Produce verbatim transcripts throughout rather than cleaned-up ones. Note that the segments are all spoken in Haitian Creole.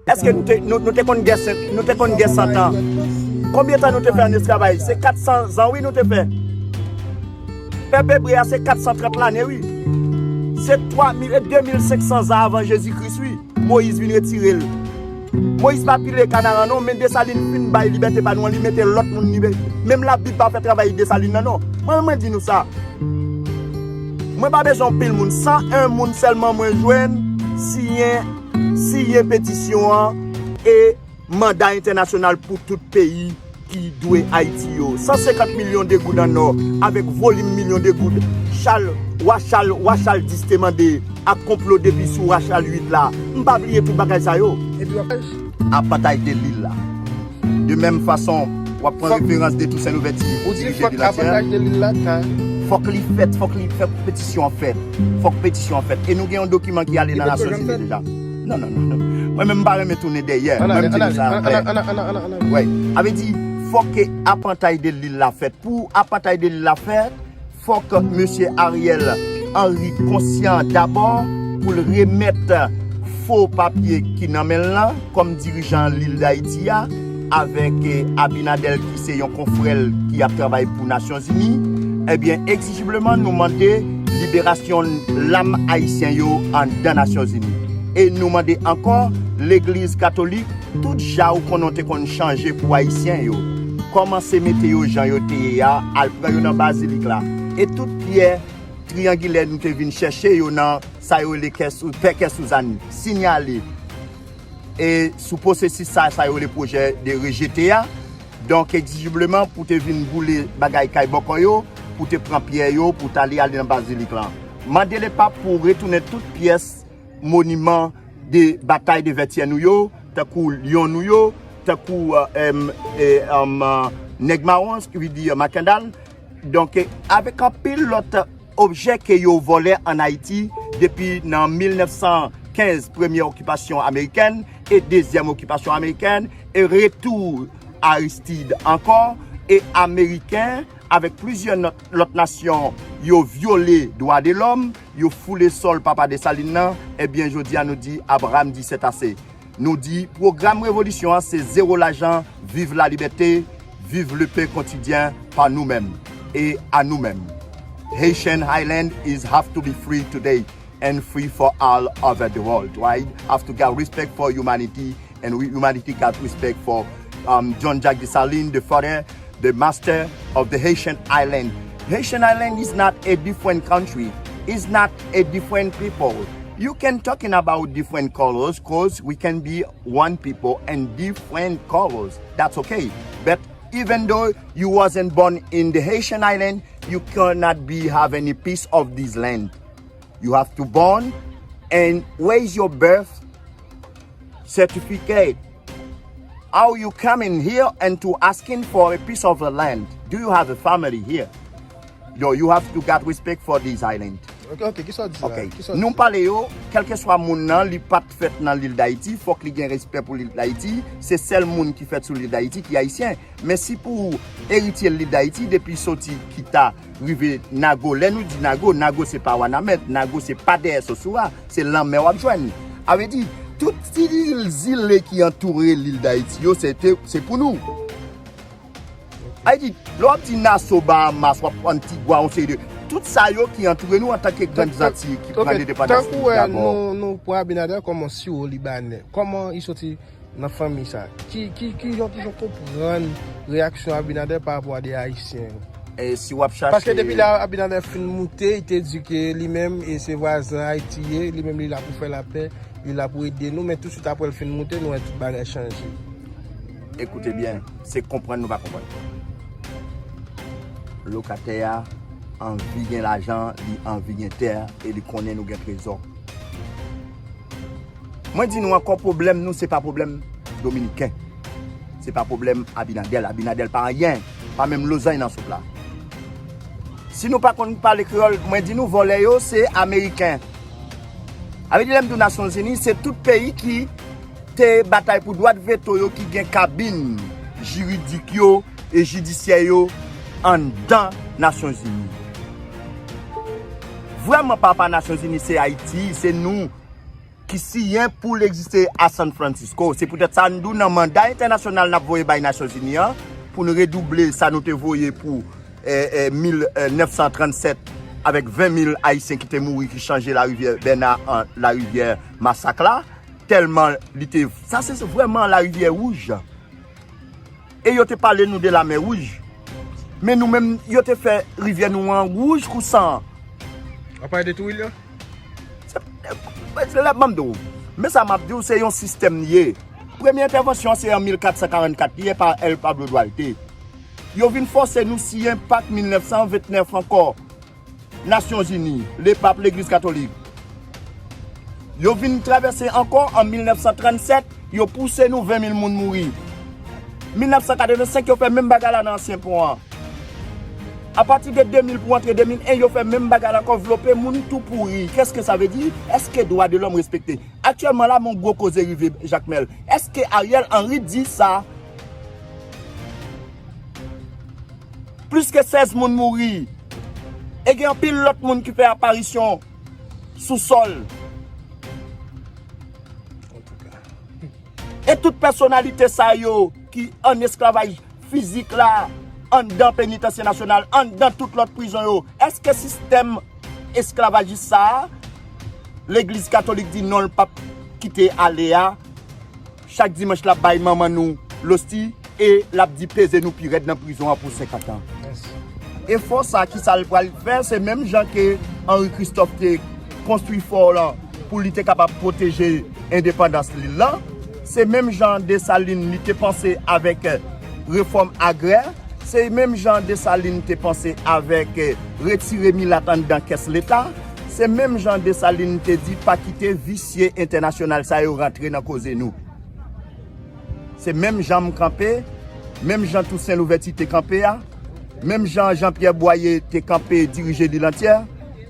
Èske nou te, nou, nou te konn gè sent, nou te konn gè san tan? Konbyen tan nou te fè an esklavaj? Se kat san zan, wi, nou te fè. Pèp ebre a, se kat san trant lane, wi. Se twa mil, e de mil senk san zan avan Jezi Kris, wi. Moyiz vin retire l. Moyiz pa pile Kanaran, non, men Desalin fin bay libète pa nou an, li mete lòt moun libere. Menm Labib pa fè travay Desalin nan, non. Mwen, mwen di nou sa. Mwen pa bezwen anpil moun. San en moun sèlman mwen jwenn siyen, siyen petisyon an e manda entènasyonal pou tout peyi ki dwe Ayiti yo. San senkant milyon de goud an nò, avèk volim milyon de goud, Chal, wa Chal, wa Chal dis te mande ak konplo depi sou wa Chal uit la. M pa bliye tout bagay sa yo. Epi w ap Apantay de lil la. De menm fason, w ap pran referans de Toussaint Louverture pou dirije de la tè. Fòk li fèt, fòk li fèt, fòk petisyon an fèt. Fòk petisyon an fèt. E nou gen yon dokiman ki ale nan Nasyonzini deja. Non, non, non, non. Mwen menm m pa renmen tounen dèyè. Mwen m di nou sa klè. Wi. Sa vle di, fòk ke apantay de lil la fèt. Pou apantay de lil la fèt, fòk mesye Ariel Henry konsyan dabò pou l remèt fo papye ki nan men l lan kòm dirijan lil Dayiti a, avèk, eh, Abinader ki se yon konfrè l ki ap travay pou Nasyonzini. Ebyen, egzijibleman, nou mande liberasyon lam ayisyen yo anndan Nasyonzini. E nou mande ankò Legliz Katolik, tout ja ou konnen w te konn chanje pou Ayisyen yo. Kòmanse mete yo jan yo te ye a, al pran yo nan bazilik la. E tout pyè triyangilè nou te vin chèche yo nan sa yo rele kè sou, fè kè sou zani, sinyale. E sou pwosesis sa, sa yo rele pwojè de rejete a. Donk, egzijibleman, pou te vin boule bagay kay bòkò yo, pou te pran pyè yo, pou t ale, ale nan bazilik lan. Mande Lepap pou retounen tout pyès moniman de batay de Vètyè nou yo, tankou lyon nou yo, tankou, eh, em, eh, em, eh, nèg mawon, ki vle di, eh, Makandal. Donk, eh, avèk anpil lòt objè ke yo vòlè ann Ayiti depi nan mil nèf san kenz, premyè okipasyon amerikèn e dezyèm okipasyon amerikèn, e retou Aristide ankò, e Ameriken avèk plizyè nòt, lòt nasyon, yo vyole dwa de lòm, yo foule sòl papa Desalin nan, ebyen, jodi a nou di, Abraham di c'est assez. Nou di, pwogram revolisyon an se zéro lajan, viv la liberté, viv le paix quotidien pa nou menm e a nou menm. Haitian island is have to be free today and free for all over the world, right? Have to get respect for humanity and we, humanity got respect for, um, John Jacques Dessalines, the father, the master of the Haitian island. Haitian island is not a different country. It's not a different people. You can talking about different colors 'cause we can be one people and different colors. That's okay. But even though you wasn't born in the Haitian island, you cannot be have any piece of this land. You have to born and where is your birth certificate? How you coming here and to asking for a piece of a land? Do you have a family here? Yo, you have to got respect for this island. Ok, ok, kisa w di la? Ok. Kisa w di? Nou pale yo, kèlkeswa moun nan, li pa t fèt nan lil Dayiti, fòk li gen respè pou lil Dayiti. Se sèl moun ki fèt sou lil Dayiti ki ayisyen. Men si pou eritye lil Dayiti, depi soti Kita rive Nago, lè nou di Nago, Nago se pa Wanament, Nago se pa dèyè Sosura, se lanmè w ap jwenn. A vle di, tout ti zile ki antoure lil Dayiti yo, se te, se pou nou. A vle di, lè w ap di Naso, Bahamas, w ap Antigua, yon seri de, tout sa yo ki antoure nou antanke Grann Zanti, ki pran lendepandans li dabò. Tankou, eh, nou, nou pran Abinader kòm yon siwo libanè. Kòman li soti nan fanmi sa? Ki, ki, ki jan, ki jan w konprann reyaksyon Abinader pa rapò a de Ayisyen yo? E si w ap chache. Paske depi lè Abinader fin moute, li te di ke li menm, e se vwazen Ayiti ye, li menm li la pou fè lapè, li la pou ede nou, men tousuit apre l fin moute, nou wè tout bagay chanje. Ekoute byen, se konprann nou pa konprann. Lokatè a anvi gen lajan, li anvi gen tè, e li konnen nou gen trezò. Mwen di nou ankò, pwoblèm nou se pa pwoblèm dominiken. Se pa pwoblèm Abinader. Abinader pa anyen, pa menm lozany nan soup la. Si nou pa konn pale kreyòl, mwen di nou vòlè yo se ameriken. A vle di lè m di w Nasyonzini, se tout peyi ki te batay pou dwa de veto yo ki gen kabin jiridik yo e jidisyè yo anndan Nasyonzini. Vrèman papa Nasyonzini se Ayiti, se nou. ki siyen pou l egziste a San Francisco. Se poutèt sa n di w nan manda entènasyonal n ap voye bay Nasyonzini an, pou n redouble sa nou te voye pou, eh, eh, mil nèf san trannsèt, avèk ven mil Ayisyen ki te mouri, ki chanje larivyè Bèna an larivyè Masak la, tèlman li te, sa se vrèman larivyè wouj. E yo te pale nou de Lamè Wouj. Men nou menm, yo te fè rivyè nou an wouj kou san. W ap pale de Trujillo? Se, se la m ap di w. Men sa m ap di w, se yon sistèm li ye. Premye entèvansyon an se an mil kat san karannkat li ye pa El Pablo Duarte. Yo vin fòse nou siyen pak mil nèf san vennèf ankò. Nasyonzini, lepap, legliz katolik. Yo vin travèse ankò an mil nèf san trannsèt, yo pouse nou, ven mil moun mouri. Mil nèf san katrevensenk, yo fè menm bagay la nan ansyen pon an. Apati de de mil pou antre de mil en, yo fè menm bagay la ankò, vlope moun tou pouri. Kèske sa vle di? Èske dwa de lòm respekte? Aktyèlman la, men yon gwo koze rive, Jakmèl. Èske Ariel Henry di sa? Plis ke sèz moun mouri. E gen anpil lòt moun ki fè aparisyon sou sòl. E tout pèsonalite sa yo ki an esklavaj fizik la, anndan penitansye nasyonal, anndan tout lòt prizon yo, èske sistèm esklavajis sa a, legliz katolik di non, l p ap kite ale a, chak dimanch l ap bay manman nou losti e l ap di peze nou pi rèd nan prizon an pou senkant an. Efò sa, ki sa l pral fè? Se menm jan ke Henri Christophe te konstwi fò lan pou li te kapab pwoteje endepandans lil lan. Se menm jan Desalin li te panse avèk, eh, refòm agrè. Se menm jan Desalin te panse avèk, eh, retire milat anndan kès leta. Se menm jan Desalin te di pa kite visye entènasyonal sa yo rantre nan koze nou. Se menm jan m kanpe, menm jan Tousen Louvèti te kanpe a, menm jan Jean Pierre Boyer te kanpe dirije lil antyè,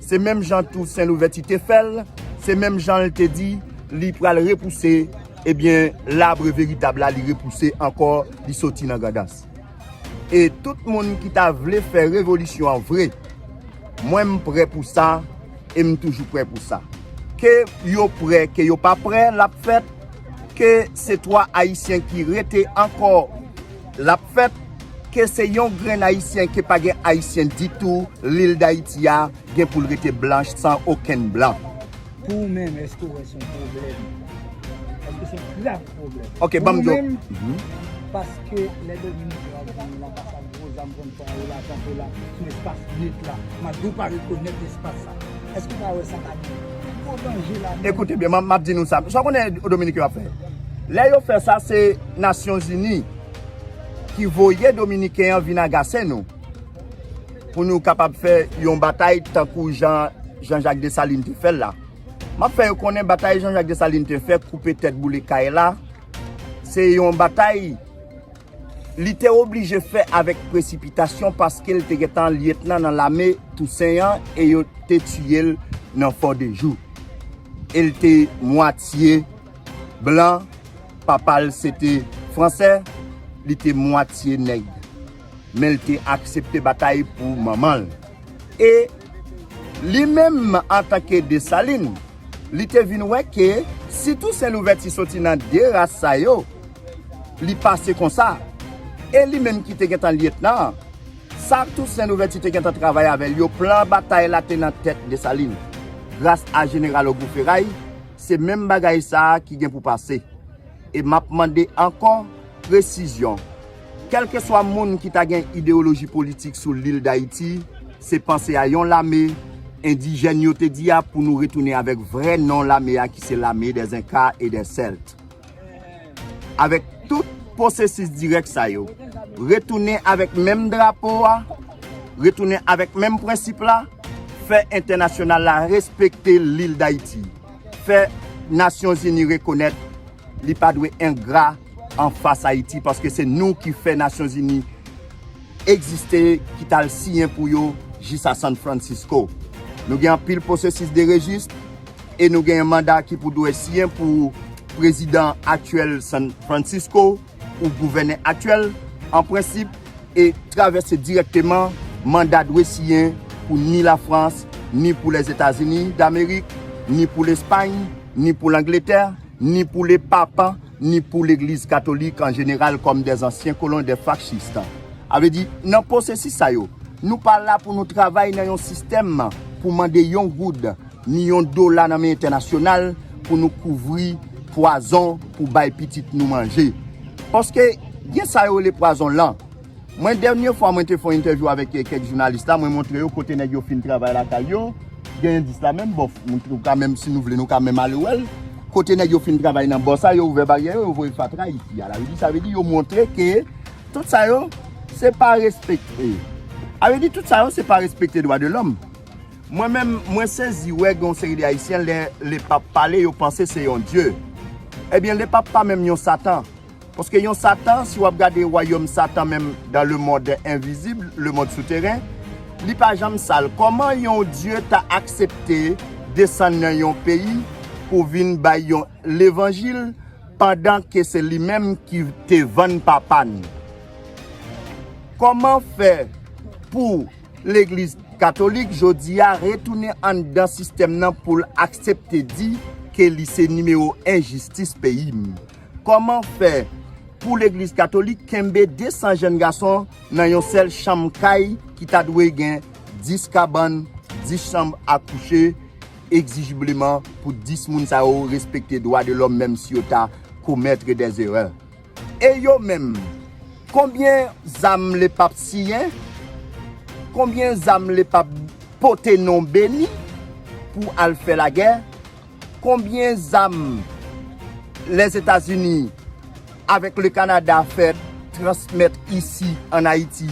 se menm jan Tousen Louvèti te fè l, se menm jan l te di li pral repouse, ebyen, labre veritab la, li repouse ankò, li soti nan Grandans. E tout moun ki ta vle fè revolisyon an vre, mwen m prè pou sa, e m toujou prè pou sa. Ke yo prè, ke yo pa prè, l ap fèt. Ke se twa Ayisyen ki rete ankò, l ap fèt. Ke se yon grenn Ayisyen, ke pa gen Ayisyen ditou, lil Dayiti a gen pou l rete blanch san okenn blan. Pou ou menm, èske w wè se yon pwoblèm? Èske se yon grav pwoblèm? Ok, ban m di w. Pou ou menm, paske lè Dominiken ap vini la, pa sa gwo zam konn fè yo la, tankou la, sou espas net la, malgre w pa rekonèt espas sa. Èske w pa wè sa ka gen gwo danje ladan? Ekoute byen, m ap, m ap di nou sa. Sa w konnen Dominiken yo ap fè? Lè yo fè sa, se Nasyonzini ki voye Dominiken an vin agase nou, pou nou kapab fè yon batay tankou jan Jean-Jacques Dessalines te fè l la. M ap fè yo konnen batay Jean-Jacques Dessalines te fè, koupe tèt boule kay la, se yon batay li te oblije fè avèk presipitasyon paske l te gentan lyetnan nan lame Tousen an e yo te tiye l nan Fò de Jou. E l te mwatye blan, papa l se te fransè, li te mwatye nèg. Men l te aksepte batay pou manman l. E li menm, antanke Desalin, li te vin wè ke si Tousen Louvèti soti nan de ras sa yo, li pase konsa. E li menm ki te gentan lyetnan an, sa Tousen Louvèti te gentan travay avè l yo, plan batay la te nan tèt Desalin. Gras a Jeneral Ogou Feray, se menm bagay sa a ki gen pou pase. E m ap mande ankò presizyon. Kèlkeswa moun ki ta gen ideyoloji politik sou lil Dayiti, se panse a yon lame endijèn yo te di a pou nou retounen avèk vrè non lame a ki se L'armée des Incas et des Celtes. Avèk tout pwosesis dirèk sa yo, retounen avèk menm drapo a, retounen avèk menm prensip la, fè entènasyonal la respekte lil Dayiti, fè Nasyonzini rekonèt li pa dwe engra anfas Ayiti, paske se nou ki fè Nasyonzini egziste, ki t al siyen pou yo jis a San Francisco. Nou gen anpil pwosesis de rejis e nou gen yon manda ki pou dwe siyen pou prezidan aktyèl San Francisco ou gouvènè aktyèl, an prensip, e travèse dirèkteman manda dwe siyen pou ni Lafrans, ni pou Lèzetazini Damerik, ni pou Lespay, ni pou Langletè, ni pou le Papa, ni pou Legliz Katolik an jeneral kòm des anciens colons, des fascistes. A vle di, nan pwosesis sa yo, nou pa la pou nou travay nan yon sistèm pou mande yon goud, ni yon dola nan men entènasyonal pou nou kouvri pwazon pou bay pitit nou manje. Paske gen sa yo rele pwazon lan. Mwen, dènye fwa mwen te fè yon entèvyou avèk, eh, kèk jounalis la, mwen montre yo kote nèg yo fin travay lakay yo. Gen endis la menm, bon, nou ka menm, si nou vle, nou ka menm ale wè l. Kote nèg yo fin travay nan bò sa, yo ouvè baryè yo, yo voye fatra isi a. Sa vle di, sa vle di, yo montre ke tout sa yo, se pa respekte. Sa vle di, tout sa yo, se pa respekte dwa de lòm. Mwen menm, mwen sezi wè gen yon seri de Ayisyen, lè Lepap pale, yo panse se yon dye. Ebyen, Lepap pa menm yon Satan. Paske yon Satan, si w ap gade wayòm Satan menm dans le monde invisible, le monde souterrain, li pa janm sal. Kòman yon dye ta aksepte desann nan yon peyi pou vin bay yon levanjil pandan ke se li menm ki te vann papa n? Kòman fè pou Legliz Katolik jodi a retounen anndan sistèm nan pou l aksepte di ke li se nimewo en jistis peyi m? Kòman fè pou Legliz Katolik kenbe de san jèn gason nan yon sèl chanm kay ki ta dwe gen dis kabann, dis chanm a kouche, egzijibleman pou dis moun sa yo respekte dwa de lòm, menm si yo ta komèt des erreurs? E yo menm, konbyen zam Lepap siyen? Konbyen zam Lepap pote non beni pou al fè lagè? Konbyen zam Lèzetazini avèk le Kanada fè transmèt isi an Ayiti,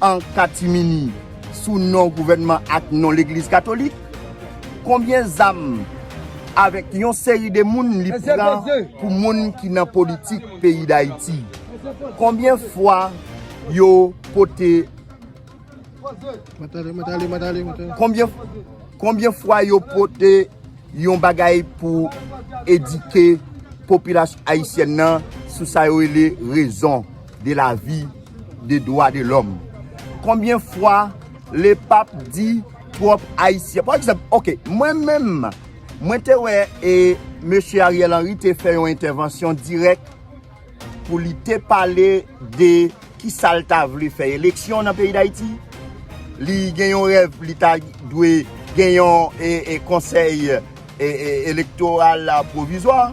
an katimini, sou non gouvènman ak non Legliz Katolik? Konbyen zam avèk yon seri de moun li pran pou moun ki nan politik peyi Dayiti? Konbyen fwa yo pote Mwen tande, mwen tande, mwen tande, mwen tande. Konbyen, konbyen fwa yo pote yon bagay pou edike popilasyon ayisyèn nan sou sa yo rele raison de la vie, de droit de l'homme? Konbyen fwa Lepap di pwòp Ayisyen? Pa egzanp, oke, mwen menm, mwen te wè e mesye Ariel Henry te fè yon entèvansyon dirèk pou li te pale de kisa l ta vle fè eleksyon nan peyi Dayiti. Li gen yon rèv, li ta dwe gen yon e, e, konsèy e, e, elektoral la pwovizwa.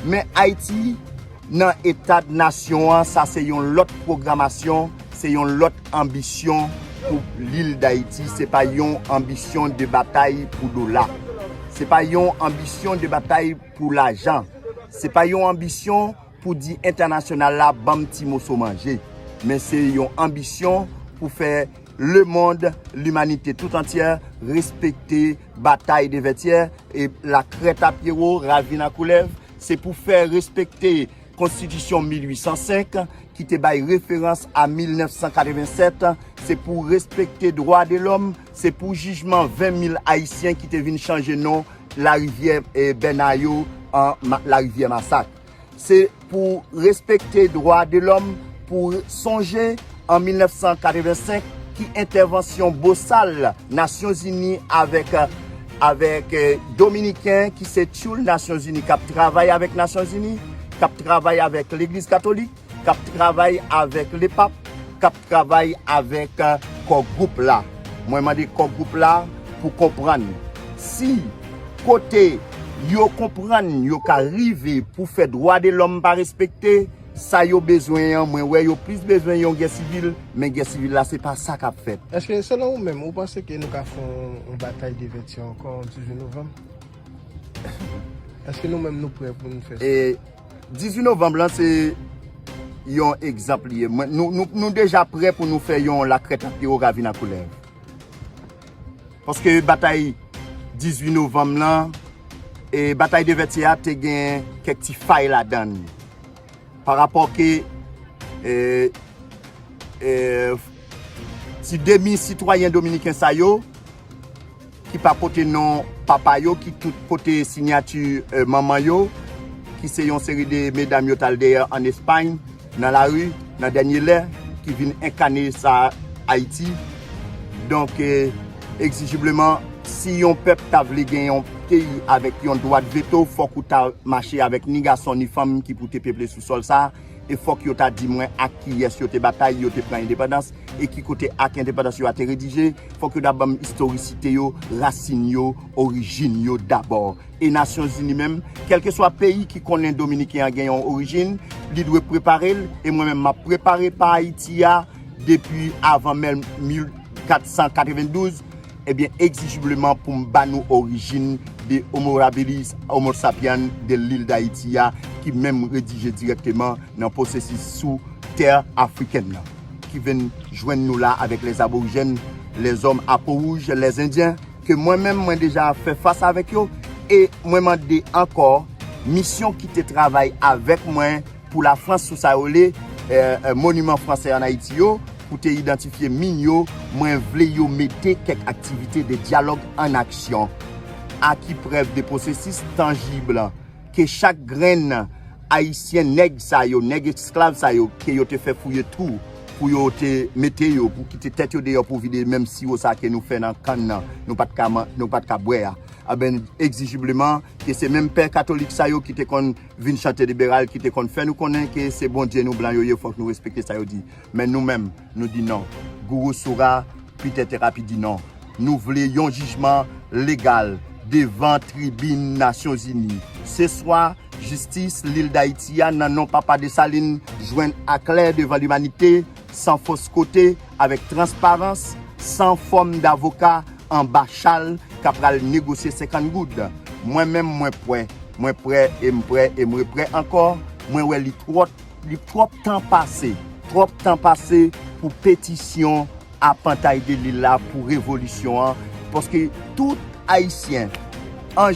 Men Ayiti, nan eta nasyon an, sa se yon lòt pwogramasyon, se yon lòt anbisyon pou lil Dayiti. Se pa yon anbisyon de batay pou dola. Se pa yon anbisyon de batay pou lajan. Se pa yon anbisyon pou di entènasyonal la ban m ti moso manje. Men se yon anbisyon pou fè lemonn, limanite tout antyè respekte batay de Vètyè e Lakrèt a Pyewo, Ravin a Koulèv. Se pou fè respekte Konstitisyon mil uit san senk ki te bay referans a mil nèf san katreven sèt. Se pou respekte dwa de lòm. Se pou jijman ven mil Ayisyen ki te vin chanje non larivyè e Bèna yo an ma- larivyè Masak. Se pou respekte dwa de lòm, pou sonje an mil nèf san katreven senk ki entèvansyon bosal Nasyonzini avèk, avèk eh, Dominiken ki se tchoul Nasyonzini k ap travay avèk Nasyonzini, k ap travay avèk Legliz Katolik, k ap travay avèk Lepap, k ap travay avèk eh, Kò Gwoup la. Mwen mande Kò Gwoup la pou konprann si kote yo konprann yo ka rive pou fè dwa de lòm pa respekte, sa yo bezwen an, mwen wè yo plis bezwen yon gè sivil, men gè sivil la se pa sa k ap fèt. Èske selon ou menm, ou panse ke nou ka fè yon, yon batay de vètyè ankò dizuit novanm? Èske nou menm nou prè pou nou fè sa? E dizuit novanm lan se yon egzanp li ye. Mwen, nou, nou, nou deja prè pou nou fè yon Lakrèt a Pyewo, Ravin a Koulèv. Paske batay dizuit novanm lan, e batay de vètyè a te gen kèk ti fay ladan l. Pa rapò ke e, e, ti demi sitwayen dominiken sa yo, ki pa pote non papa yo, ki tout pote siyati e, manman yo, ki se yon seri de medam yo t al dèyè an Espay, nan lari, nan dènye lè, ki vin enkane sa Ayiti. Donk, e, egzijibleman, si yon pèp ta vle gen yon peyi avèk yon dwa de veto, fòk ou ta mache avèk ni gason ni fanm ki pou te peple sou sòl sa, e fòk yo ta di mwen ak kiyès yo te batay, yo te pran endepandans, e ki kote ak endepandans yo a te redije, fòk yo ta ban m istorisite yo, rasin yo, orijin yo dabò. E Nasyonzini menm, kèlkeswa peyi ki konnen Dominiken an gen yon orijin, li dwe prepare l, e mwen menm m ap prepare pa Ayiti a depi avan mil kat san katrevendouz, ebyen, egzijibleman pou m ba nou orijin de Homo habilis, Homo sapiens de l'île d'Haïti a, ki menm redije dirèkteman nan pwosesis sou tè afrikèn nan, ki vin jwenn nou la avèk les Aborijèn, les hommes à peau rouge, les Indiens, ke mwen menm mwen deja fè fas avèk yo, e mwen mande ankò misyon ki te travay avèk mwen pou Lafrans sou sa yo rele, eh, eh, moniman fransè an Ayiti yo, pou te idantifye min yo, mwen vle yo mete kèk aktivite de dyalòg an aksyon. A ki prèv de pwosesis tanjib ke chak grenn Ayisyen, nèg sa yo, nèg esklav sa yo, ke yo te fè fouye twou pou yo te mete yo, pou kite tèt yo deyò pou vide menm siwo sa ke nou fè nan kann nan, nou pa t ka man-, nou pa t ka bwè a. Aben, egzijibleman, ke se menm pè katolik sa yo ki te konn vin chante liberal, ki te konn fè nou konnen ke se Bondye nou blan yo ye, fòk nou respekte sa yo di. Men nou menm, nou di non. Guru Sura, Peter Terapi di non. Nou vle yon jijman legal devan tribin Nasyonzini. Se swa jistis lil Dayiti a nan non Papa Desalin jwenn aklè devan limanite, san fòs kote, avèk transparans, san fòm davoka anba chal k ap pral negosye senkant goud. Mwen menm, mwen prè. Mwen prè e m prè e mwen prè ankò. Mwen wè li twòp, li twòp tan pase. Twòp tan pase pou petisyon apantay de lil la, pou revolisyon an. Paske tout Ayisyen, an